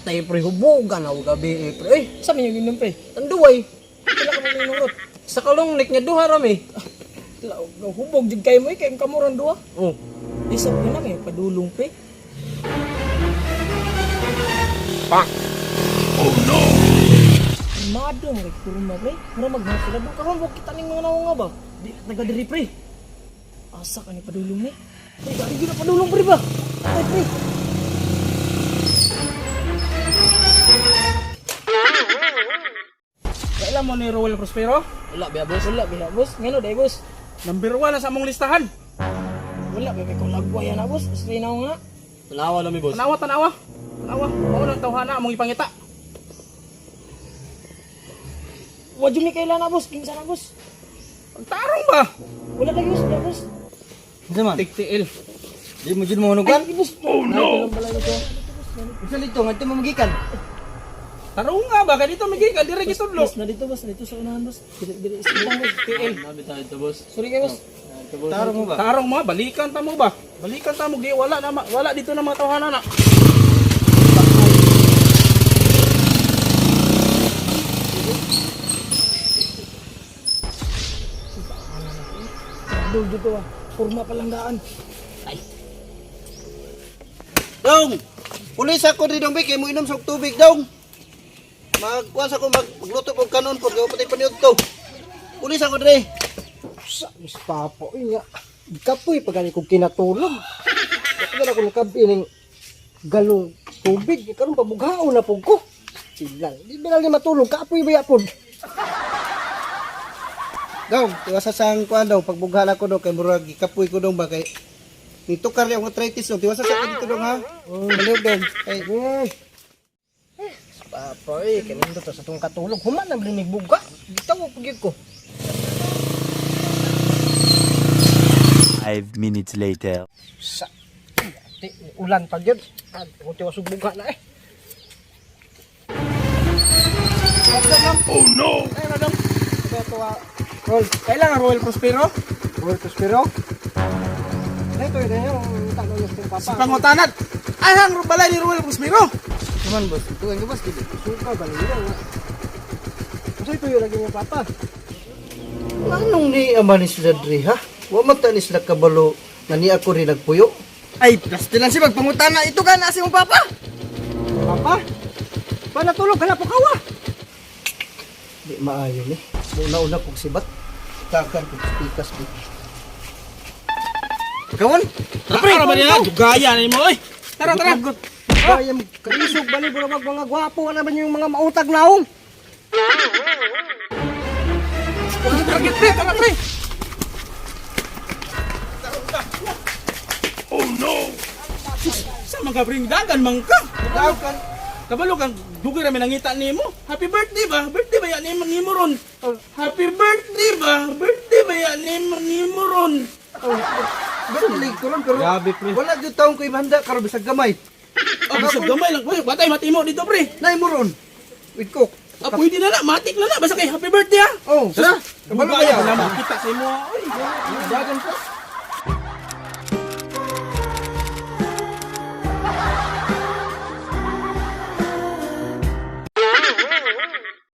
Patay pre, hubugan ako gabi eh, pre. Eh, Sa minyo ginom pre. tanduay. Pila ka mo minurot. Sa kalungnik niya duha rami. Hubog jud kayo mo eh, kay kamuran duha. Oh. Isa ko na kayo padulong pre. Oh no. Mado mo kay kurma pre. Mura maghasila do karon wa kita ning mga naong nga ba. Di taga diri pre. Asa ka ni padulong ni? Pre, dali gyud na padulong pre ba? Ay pre. Kailan mo ni Roel Prospero? Wala biya boss. Wala biya boss. Ngano dai boss? Number 1 na sa among listahan. Wala ba kay kung lagway na boss. Basta naong nga. Tanawa lang mi boss. Tanawa, tanawa. Tanawa. Mao nang tawhana among ipangita. Wa jud mi kailan na boss. Kinsa na boss? Pagtarong ba? Wala lagi boss, wala boss. Unsa man? Tigtiil. Di mo jud mo hunugan? Ay, boss. Oh no. Unsa dito ngadto mo magikan? Tarong nga ba? Kaya dito magikan, dire gitudlo. Boss, na dito boss, dito sa unahan boss. Dili dili sa unahan boss. TL. Nabi tayo ito boss. Sorry kayo boss. Ito boss. Tarong mo ba? Tarong mo, balikan ta mo ba? Balikan ta mo, di wala na wala dito na mga tawhana na. Dul dito ah. Kurma palanggaan. Dong! Pulis ako rin dong, kay mo inom sa tubig dong. Magkuan sa ko magluto kog kanon po, gawa pati paniud to. Pulis ako dre. Sa mis papo eh nga. Kapoy pag gani kong kinatulog. Kapag ako nakabining galong tubig, karon pabughaon na pug ko. Sila, di ba lang matulog kapoy ba yapod? Dong, tiwasa sang kuan dong, pagbughala ko dong kay murag gikapoy ko dong ba kay nitukar yung arthritis dong. Tiwasa sa ko dito dong ha. Palihog dong. Kay Eh, Papa eh, kanindot to sa tong katulog. Human na rinig buga. Gitaw pag ko. 5 minutes later. Sa ti, ulan pag yun. Ah, kung tiwas og buga na eh. Oh no! Ay, madam. Ito ah, Roll, Kailan ang Roel Prospero? roll to spiro. Ito yun yung tanong niya sa papa. Si Pangutanad. Ay, ang balay ni Roel Prospero. Naman boss, tugan ka boss dili. Suka ba niya nga. Kasi ito yun lagi niya papa. Anong ni ama ni sila dre ha? Wa man ta ni sila kabalo nga ni ako rin nagpuyo. Ay, plastic lang si magpangutana ito ka na si mong papa. Papa? Pa natulog ka na po kawa. Di maayo ni. Una-una kog sibat. Takan kog pikas ko. Kawon. Tara, ba niya? Dugaya na mo, oy. Tara, tara. Kaya mo kaisog ba ni burabag mga gwapo na ba yung mga mautag naong? Tara, pre, tara, pre. Oh no! Sus, sa mga bring dagan man ka. Dagan. Kabalo kang dugay ra mi nangita nimo. Happy birthday ba? Birthday ba yan nimo nimo ron? Happy birthday ba? Birthday ba yan nimo nimo ron? Birthday ko ron pero Grabe, pre. wala gyud taong ko imanda karon bisag gamay. Oh, bisag gamay lang. Uy, batay matimo dito pre. Nay mo ron. With coke. Ah, pwede na na, matik na na. Basta kay happy birthday ha. Oh, tara. Kabalo Kabalo kaya. na makita sa imo. Oy, dagan ka.